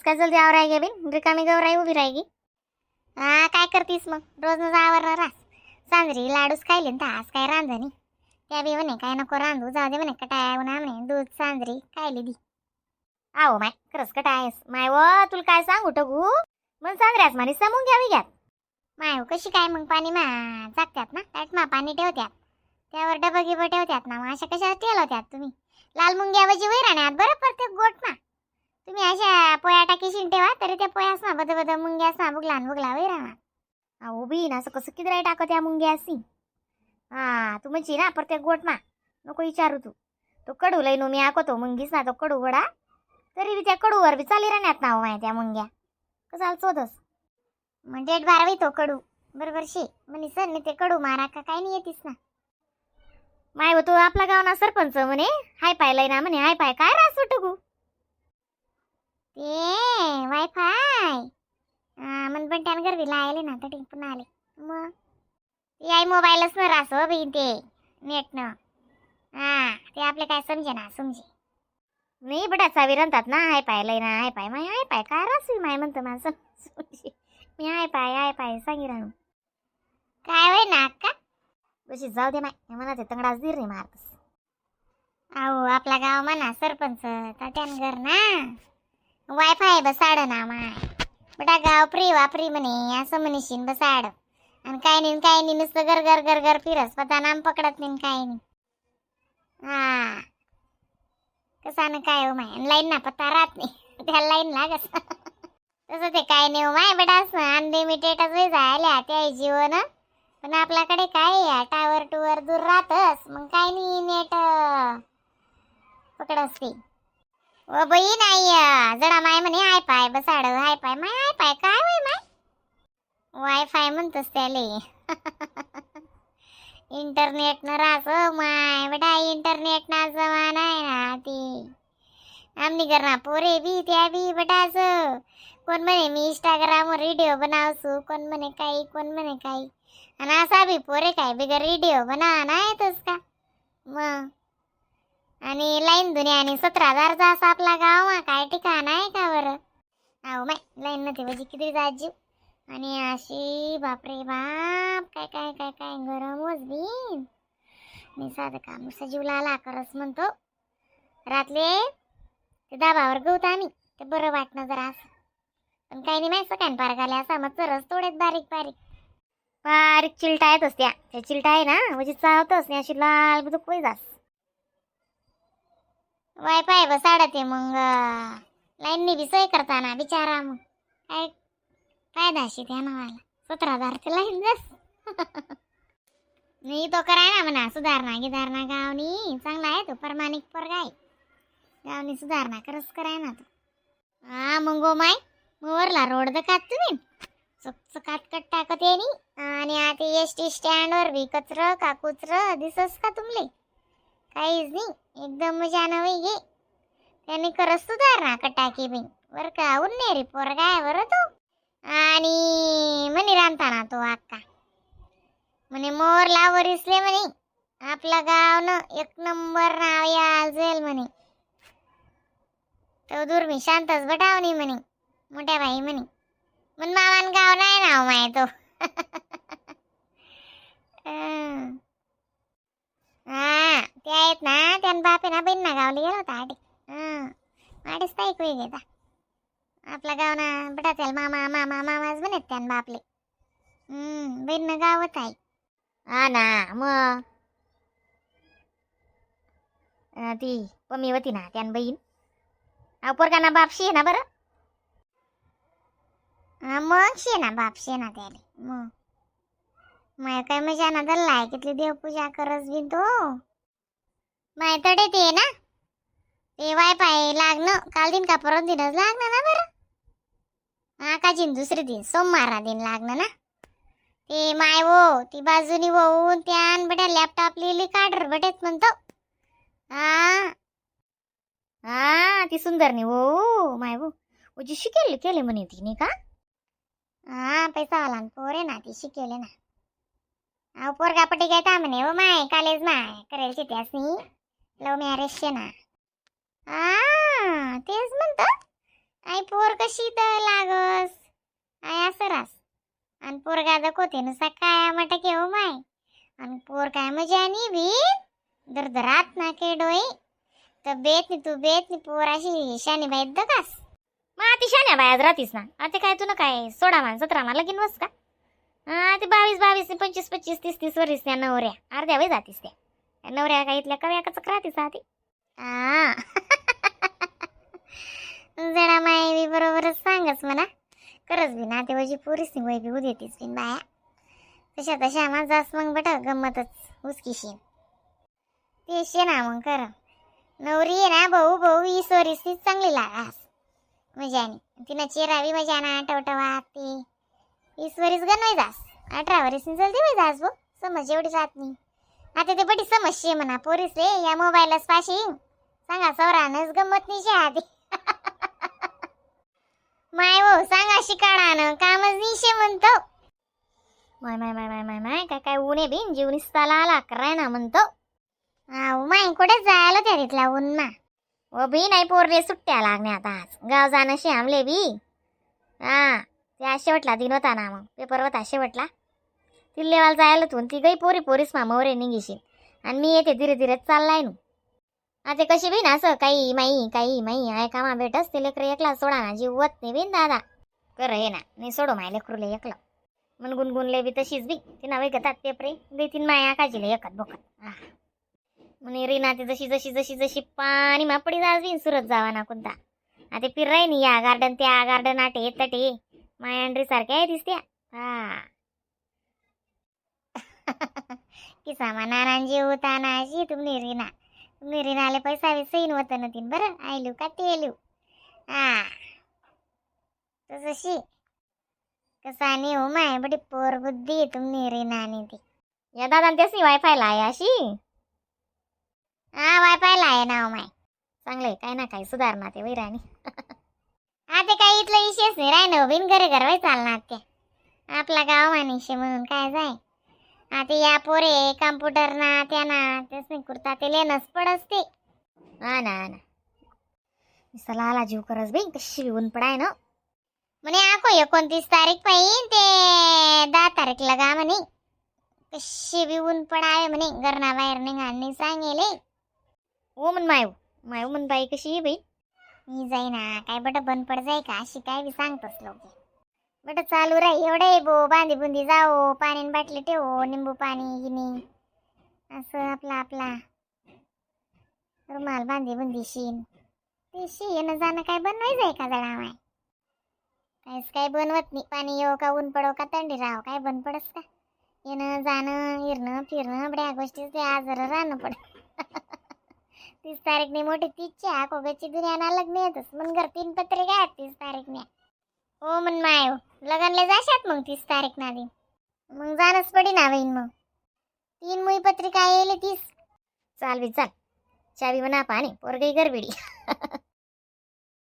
काय जल्दी आवराय गे बिन रिकामी गवराई उभी राही. हा, काय करतीस मग? रोज न आवरणार रास. सांजरी लाडूच खायले न आज काय रांधणी त्या बी म्हणे काय नको रांधू, जाऊ दे म्हणे, कटाया उन्हा म्हणे, दूध सांजरी खायली दी. आहो माय, खरंच कटायस माय व. तुला काय सांगू टगू, मग सांजऱ्यास मारी समून घ्यावी घ्यात माय हो. कशी काय मग पाणी मा जागत्यात ना, ताट मा पाणी ठेवत्यात, त्यावर डबं गिबं ठेवत्यात ना, मग अशा कशा ठेवत्यात तुम्ही? लाल मुंग्या वजी वैर राहण्यात बरं प्रत्येक गोट मा. तुम्ही अशा पोया टाकीशीन ठेवा तरी त्या पोयास ना बद बद मुंग्यास ना बुगला न बुगला वैर राहणार. अहो बी ना, असं कसं किती टाकत या मुंग्या असी? हा, तू म्हणशी ना प्रत्येक गोट मा नको विचारू तू. तो कडू लई नो मी आकवतो मुंगीस ना तो कडू वडा, तरी बी त्या कडूवर बी चाली राहण्यात ना हो माय त्या मुंग्या. कसं चोदस मग डेट बारावी तो कडू बरोबर शे म्हणे सर नाही ते कडू मारा का काय नाही येतीस ना माय. तो आपला गाव ना सरपंच म्हणे हाय पाय लय ना म्हणे. हाय पाय काय रास टगू? ते वायफाय मन पण त्यान गर्दी आले ना तर पुन्हा आले. मग ते आई मोबाईलच न रास हो बहीण, ते नेट न. हा, ते आपले काय समजे ना समजे नाही. बटा चावी रंतात ना हाय पाय लय ना. हाय पाय my, हाय पाय काय रासवी माय म्हणतो माझं समजे. मी हाय पाय हाय पाय सांगी राहू काय होय ना अक्का. बशी जाऊ दे माय, म्हणा ते तंगडाच दीर नाही मारतस. अहो, आपला गाव म्हणा सरपंच तात्यान घर ना वायफाय बसाड ना माय. बटा गाव फ्री वापरी म्हणे असं म्हणशीन बसाड आणि काय नाही काय नाही, नुसतं घर घर घर घर फिरस, पता नाम पकडत नाही काय नाही. हा, कसा ना काय हो my, line ना पत्ता राहत नाही त्या लाईन लागत तसं ते काय नाही हो माय. बेटा अनलिमिटेडच वेळ जायला त्या जीवन, पण आपल्याकडे काय टावर टूवर दूर राहतस, मग काय नाही नेट पकड असते. ओ बाई नाही, जडा माय म्हणे हाय पाय बसाड. हाय पाय my, हाय पाय काय होय माय? वायफाय म्हणतोस त्याले? इंटरनेट न रास माय. बेटा, इंटरनेट ना जमाना आहे ना ती. आमनी करना पोरे बी त्या बी बटास कोण म्हणे मी इंस्टाग्रामवर व्हिडिओ बनावसू, कोण म्हणे काही, कोण म्हणे काही. आणि असा बी पोरे काय बिगर व्हिडिओ बना ना येतोस का मग? आणि लाईन दुनिया आणि 17,000चा असा आपला गाव मा काय ठिकाण आहे का बरं? अहो my, line नव्हती म्हणजे किती जात जीव आणि अशी बापरे बाप, काय काय काय काय गरमच बीन. मी साधं काम सजीवला आला करस म्हणतो. रातले ते दाबावर गवत आम्ही ते बरं वाटणं जरा असं, पण काही नाही माहिती सकाळ पार घाले असा मग चरस तोडेत बारीक बारीक बारीक चिलटा येतच त्या. त्या चिलटा आहे ना म्हणजे चावतच नाही, अशी लाल बुदुक होई जास. वायफाय बसाड ते मग लाईननी बी सोय करताना बिचारा, मग काय फायदा अशी त्या नावाला 17,000 ते लाईन जास नाही. तो कराय ना म्हणा सुधारणा गिधारणा गावनी. चांगला आहे तो, परमानिक पोरगा आहे. गावनी सुधारणा करच कराय ना तो. हा मग गो my, वरला रोड दकात तुम्ही चकचकात कट टाकत येणी आणि आता एसटी स्टँडवर बी कचरं का कुचरं दिसस का तुमले? काहीच नाही, एकदम मजा नवी घे. त्यांनी करत सुधारणा कटाकी बी बर का. उन्ने रे पोरगा आहे बरं तो. आणि म्हणे रांधताना तो अक्का म्हणे मोरला वरिसले म्हणे आपलं गाव न एक नंबर नाव याल जाईल म्हणे. तो दूर मी शांतच बटावणी म्हणे मोठ्या बाई म्हणे मन मामान गाव नाही नाव माय तो. अं. हा, ते आहेत ना त्यान बाप आहे ना बहीण ना गावला गेला होता आडे. हां, आडेच ताई कोई घेता आपला गाव ना बटा त्याला मामा मामा मामाच म्हणत त्यान बापले. बहीण ना गावच आहे. हा ना मग ती पम्मी होती ना त्यान बहीण. अहो, पोरगाना बाप शे ना बरं. हा मग शे ना बाप शे ना त्याले. मग माय काय मजा ना दल्ला आहे, कितली देवपूजा करस बिन तो माय तडे ते ना ते वायफाय लागणं काल दिन का परत दिनच लागणं ना बरं. हा काजीन दुसरे दिन सोमवारा दिन लागणं ना ते माय. वो ती बाजूनी होऊन त्यान बट्या लॅपटॉप लिहिली काढर बटेत म्हणतो. हा हा, ती सुंदर नाही हो माय. वो जी शिकेल केले म्हणे ती नाही का? हा, पैसा आला न पोरे ना ती शिकेले ना. अहो, पोरगा पटी घेता म्हणे हो my, college my करेल त्यासनी लव्ह मॅरेज शे ना. हा, तेच म्हणतो. आई पोर कशी तर लागस आई असं रास. आणि पोरगा दकोते नुसा काय मटके हो माय. आणि पोर काय मजा नी भी दरदरात ना के डोळे तब्येत नी तू बेत नी पोर अशी शानी बाई दकास. मग आता शान्या बायाज राहतीस ना. आता काय तू ना काय 16 मान 17 मान लगीन बस का? हा ते 22 22 25 25 30 30 वरीस त्या नवऱ्या अर्ध्या वय जातीस. त्या नवऱ्या काय इथल्या कव्या कचक राहतीस आधी. हा जरा माय बी बरोबरच सांगच म्हणा. खरंच बी ना ते वजी पोरीस नाही वय बी उदेतीस बिन बाया तशा तशा माझाच मग बट गंमतच उसकीशीन ते शे ना. मग खरं नवरी आहे ना भाऊ भाऊ 20 वरीस चांगली लागास मजाने. तिनं चेहरा बी मजा ना टवटवा. ते 20 वरीस गणवाय जास, 18 वरीस जल्दी वय जास. भो समज एवढी जात नाही आता ते बटी समजशे म्हणा पोरीसले या मोबाईलच पाशी सांगा सवरानच गंमत नाही शे आधी. माय हो सांगा शिकाडानं कामच नाही शे म्हणतो. माय माय माय माय माय माय काय काय ऊन आहे बिन जीव निसताला आला कराय ना म्हणतो. आहो माय कुठे जायला त्या तिथला ऊन मा व बी नाही. पोरले सुट्ट्या लागण्या आता आज गाव जाणं शे आमले बी. हा ते आज शेवटला दिन होता ना, मग पेपर होता शेवटला तिल्लेवाला जायला तू ती गई पोरी पोरीस मा मवरे निघीशील आणि मी येते धीरे धीरे चाललाय नू. आता कशी बी ना असं काही माई काही माई आहे कामा भेटस ते लेकर एकला सोडा ना जीव होत नाही बिन दादा. कर हे ना नाही सोडू माय लेकरूले एकलं. मन गुणगुणले बी तशीच बी तिना वैगतात पेपरे गई तीन माया काजीले एकत बोकत. हा म्हणे रीना ते जशी जशी जशी जशी पाणी मा पडी जास बिन सुरत जावा ना कोणता. आता फिराय नी या गार्डन त्या गार्डन आटे तटे मायांड्री सारख्या आहे दिसत्या. हा किसा नानांजी होता नाशी तुम्ही रीना तुम्ही रीनाले पैसा बी सैन होतं ना तीन बरं आयलू का तेलू. हा तसं कसा नाही हो माय बडी पोर बुद्धी तुम्ही रीना ती. या दादा त्याच वायफाय ला आहे अशी. हा वायफाय ला आहे ना हो माय. चांगलं काय ना काही सुधारणा ते वैराणी. आता काही इथलं विशेष नाही राय ना बिन घरी घरवाय चालणार ते आपला गाव मानिशे म्हणून काय जाय. आता या पोरे कम्प्युटर ना त्या ना तेच नाही कुर्ता ते लेनच पडस ते. हा ना हा ना चला आला जीव करस बाई कशी ऊन पडाय ना. म्हणे आको 29 तारीख पाहिन ते 10 तारीख लगा म्हणे कशी बी ऊन पडावे म्हणे घरना बाहेर निघाणी सांगेले. ओ म्हण मायू मायू म्हण बाई कशी आहे बाई. मी जाईना काय बट बंद पड जाय का अशी काय बी सांगतोस लोक. बट चालू राही एवढे बो बांधी बुंदी जाओ पाणी बाटली ठेवो निंबू पाणी गिनी असं आपला आपला रुमाल बांधी बुंदी शीन ते शी येणं जाणं काय बनवायचं आहे का जरा माय. काहीच काय बनवत नाही. पाणी येऊ का ऊन पडो का थंडी राहो काय बंद पडस का येणं जाणं हिरणं फिरणं बड्या गोष्टी ते आजार राहणं पड. 30 तारीखने मोठी तीच कोगाची दुनिया ना लग्न येतच मग घर तीन पत्रिका आहेत 30 तारीखने. हो म्हण माय लग्नले जाशात मग 30 तारीख ना दिन मग जाणंच पडी ना बहीण मग तीन मुई पत्रिका येईल 30. चाल बी चाल चावी म्हणा पाणी पोरगई गरबिडी.